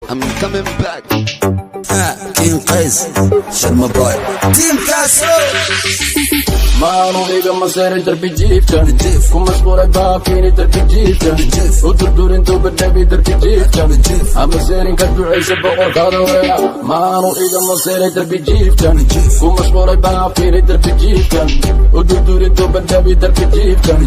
I'm coming back. King Qays, Sharma Boy, Team Kaso. Maanu iga maseeray darbi jiifkan, ku mashquulay baafiini darbi jiifkan, u durdurintuu badhabi darbi jiifkan, ama seerin ka ducaysa boqorkaada wareega. Maanu iga maseeray darbi jiifkan, ku mashquulay baafiini darbi jiifkan, u durdurintuu badhabi darbi jiifkan,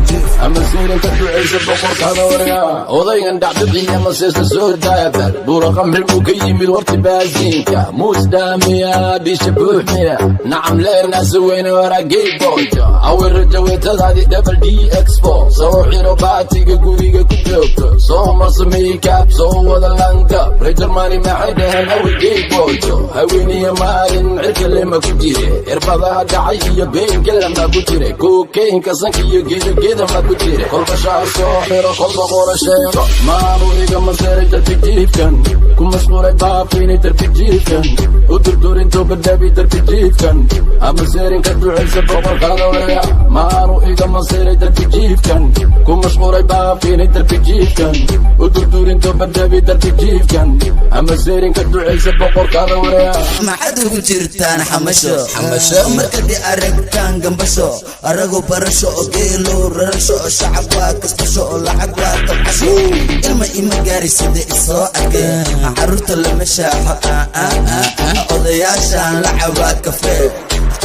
ama seerin ka ducaysa boqorkaada wareega. Odaygan dhacdadiiya maseesta soo daabal buura qamri buu ka yimid warti baasiinka muus dhaamiya dhisha buuxmiya nacam leenaasa weyne waraagay boyto awir rajaweetadaadii double d expo soo xiro baatiga guriga ku joogto, soo marso makeup, soo wada langa rejermani. Maxay dhaheen awigay boyto? Haweeniya maalin cirka lema ku jire, irbadaha dhacay iyo beenka lama ku jire, kokaynka sanka iyo geeda ma ku jire, kolba shaar soo xiro, kolba qora sheego. Maanu iga maseeray darbi jiifkan, ku mashquulay baafiini darbi jiifkan, u durdurintuu badhabi darbi jiifkan, ama seerin ka ducaysa boqorkaada wareega. Maanu iga maseeray darbi jiifkan, ku mashquulay baafiini darbi jiifkan, u durdurintuu badhabi darbi jiifkan, ama seerin ka ducaysa boqorkaada wareega. Maxaad ugu jirtaan xamasho xamasho? Markadi aragtaan gambasho, arago barasho oo geelo rarasho oo shacab waa kasbasho oo lacag waa tabcasho. Ilma ima gaari sida isoo arkay, caruurta lama shaaxo, odayaashaan la cabaa kafee.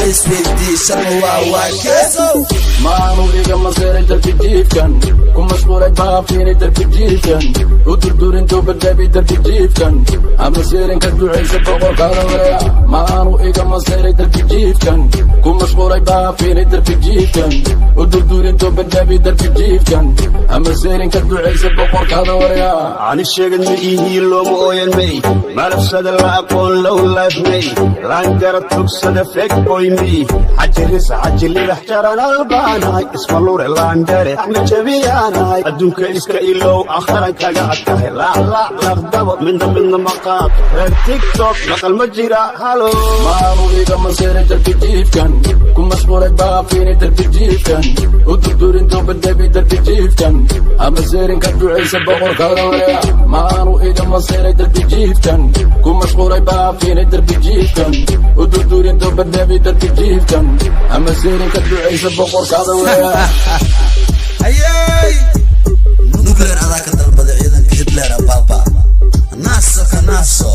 Isweydii, Sharma waa keesow. Maanu iga maseeray darbi jiifkan, ku mashquulay baafiini darbi jiifkan, u durdurintuu badhabi darbi jiifkan, ama seerin ka ducaysa boqorkaada wareega. Maanu iga maseeray darbi jiifkan, ku mashquulay baafiini darbi jiifkan, u durdurintuu badhabi darbi jiifkan, ama seerin ka ducaysa boqorkaada wareega. Ani sheegad ma iihii, looma ooyan may, malabsada la aqoon, low life may, laangara tugsada, fake boy me, xajiris xajilibax jaran albaanahay, ismalure laangare axmed jabiyaanahay, adduunka iska ilow, akharan kaga adkahay, laaclaac laqdabo, midna midna ma qaato, reer TikTok maqal ma jira halo. Maanu iga maseeray darbi jiifkan, ku mashquulay baafiini darbi jiifkan, u durdurintuu badhabi darbi jiifkan, ama seerin ka ducaysa boqorkaada wareega. Maanu iga maseeray darbi jiifkan, ku mashquulay baafiini darbi jiifkan, u durdurintuu badhabi darbi jiifkan, ama seerin ka ducaysa boqorkaada wareega. Ayay nuclear adaa ka dalbada ciidanka Hitler baaba naaso ka naaso.